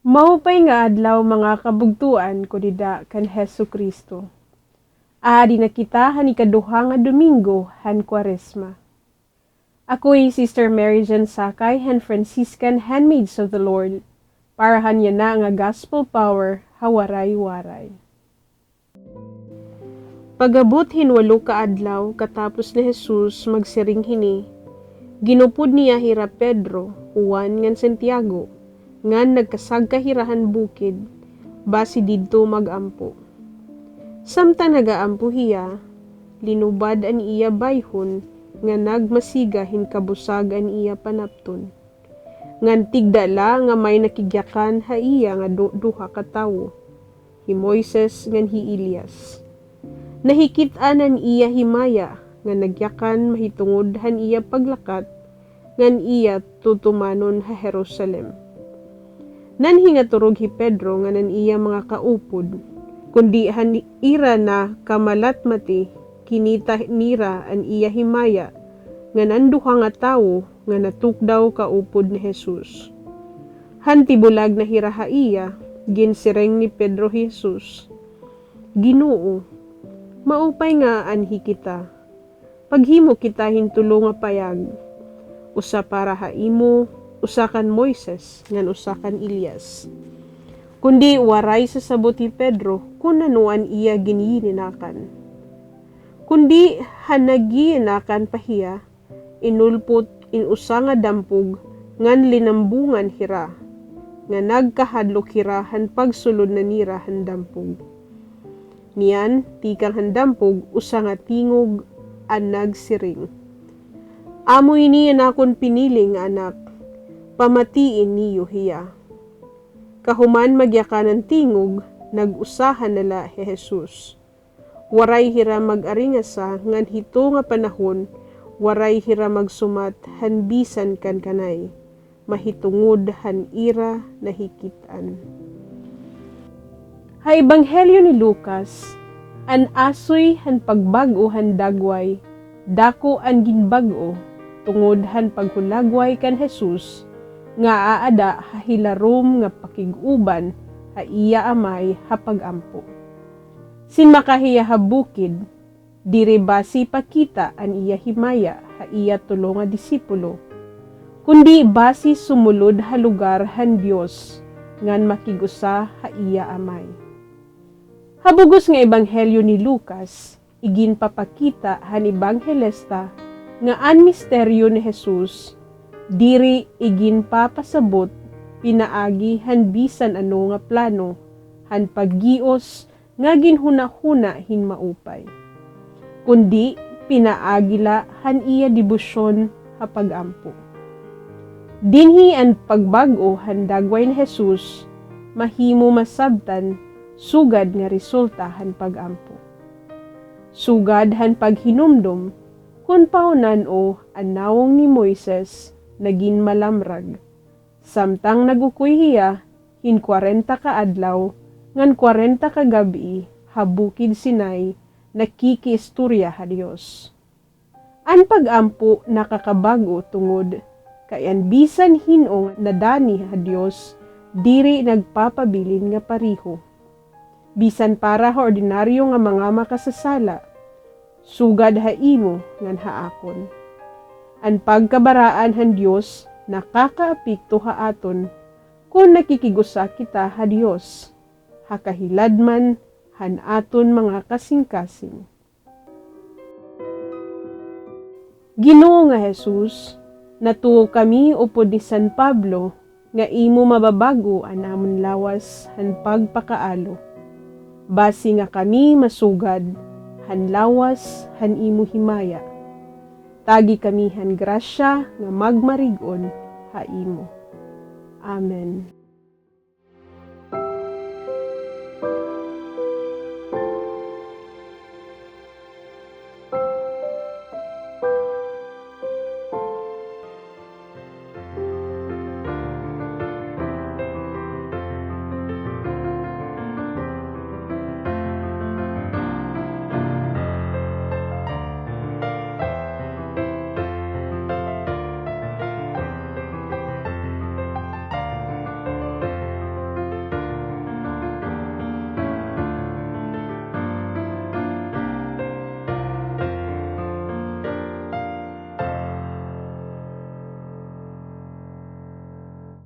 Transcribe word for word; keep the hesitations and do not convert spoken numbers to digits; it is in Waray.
Maupay nga adlaw, mga kabugtoan ko dida kan Hesukristo. Aadi na kita han ikaduha nga Domingo han Kwaresma. Ako hi Sister Mary Jane Sakay han Franciscan Handmaids of the Lord, para han yana nga Gospel Power ha Waray-Waray. Pag-abot hin walo ka adlaw katapos ni Jesus magsiring hini, ginupod niya hira Pedro, Juan ngan Santiago, ngan nagkasagka hira han bukid, basi didto mag-ampo. Samtang nag-aampo hiya, linubad an iya bayhon nga nagmasiga hin kabusag an iya panapton. Ngan tigda la nga may nakigyakan ha iya nga du-, duha ka tawo, hi Moises ngan hi Elias. Nahikit-an an iya himaya nga nagyakan mahitungod han iya paglakat ngan iya tutumanon ha Jerusalem. Nanhingaturog hi Pedro ngan an iya mga kaupod, kundi han ira na kamalatmati, kinita nira an iya himaya ngan an duha nga tawo nga natukdaw kaupod ni Jesus. Han tibulag na hira ha iya, ginsiring ni Pedro hi Jesus, "Ginoo, maupay nga aanhi kita. Paghimo kita hin tulo nga payag, usa para ha imo, usa kan Moises, ngan usa kan Elias." Kundi waray sasabot hi Pedro kon ano an iya ginyinakan. Kundi han nagyinakan pa hiya, inulpot in usa nga dampog ngan linambungan hira, nga nagkahadlok hira han pagsulod na nira han dampog. Niyan, tikang han dampog, usa nga tingog an nagsiring, "Amo ini an akon pinili nga Anak, pamatii niyo hiya." Kahuman magyakan an tingog, nag-usahan na la hi Jesus. Waray hira mag-aringasa ngan hito nga panahon waray hira magsumat han bisan kan kanay, mahitungod han ira nahikit-an. Ha Ebanghelyo ni Lucas, an asoy han pagbag-o han dagway, dako an ginbag-o tungod han paghulagway kan Jesus nga aada ha hilarom nga pakig-uban ha iya Amay ha pag-ampo. Sinmaka hiya ha bukid, diri basi pakita an iya himaya ha iya tulo nga disipulo, kundi basi sumulod ha lugar han Dios ngan makig-usa ha iya Amay. Ha bug-os nga Ebanghelyo ni Lucas, iginpapakita han ebanghelista nga an misteryo ni Jesus diri iginpapasabot pinaagi han bisan ano nga plano han paggios nga ginhunahuna hin maupay, kundi pinaagi la han iya debosyon ha pag-ampo. Dinhi an pagbag-o han dagway ni Jesus mahimo masabtan sugad nga resulta han pag-ampo. Sugad han paghinumdom kon pahunan-o an nawong ni Moises nagin malamrag, samtang nag-ukoy hiya hin kwarenta ka adlaw ngan kwarenta ka gab-i ha Bukid Sinai nakikiistorya ha Dios. An pag-ampo nakakabag-o tungod kay an bisan hin-o nga nadani ha Dios diri nagpapabilin nga pareho. Bisan para ha ordinaryo nga mga makasasala, sugad ha imo ngan ha akon. An pagkabaraan han Dios nakakaapekto ha aton kon nakikig-usa kita ha Dios, ha kahiladman han aton mga kasingkasing. Ginoo nga Jesus, natuo kami upod ni San Pablo nga imo mababag-o an amon lawas han pagpakaalo, basi nga kami masugad han lawas han imo himaya. Tagi kami han grasya nga magmarig-on ha imo. Amen.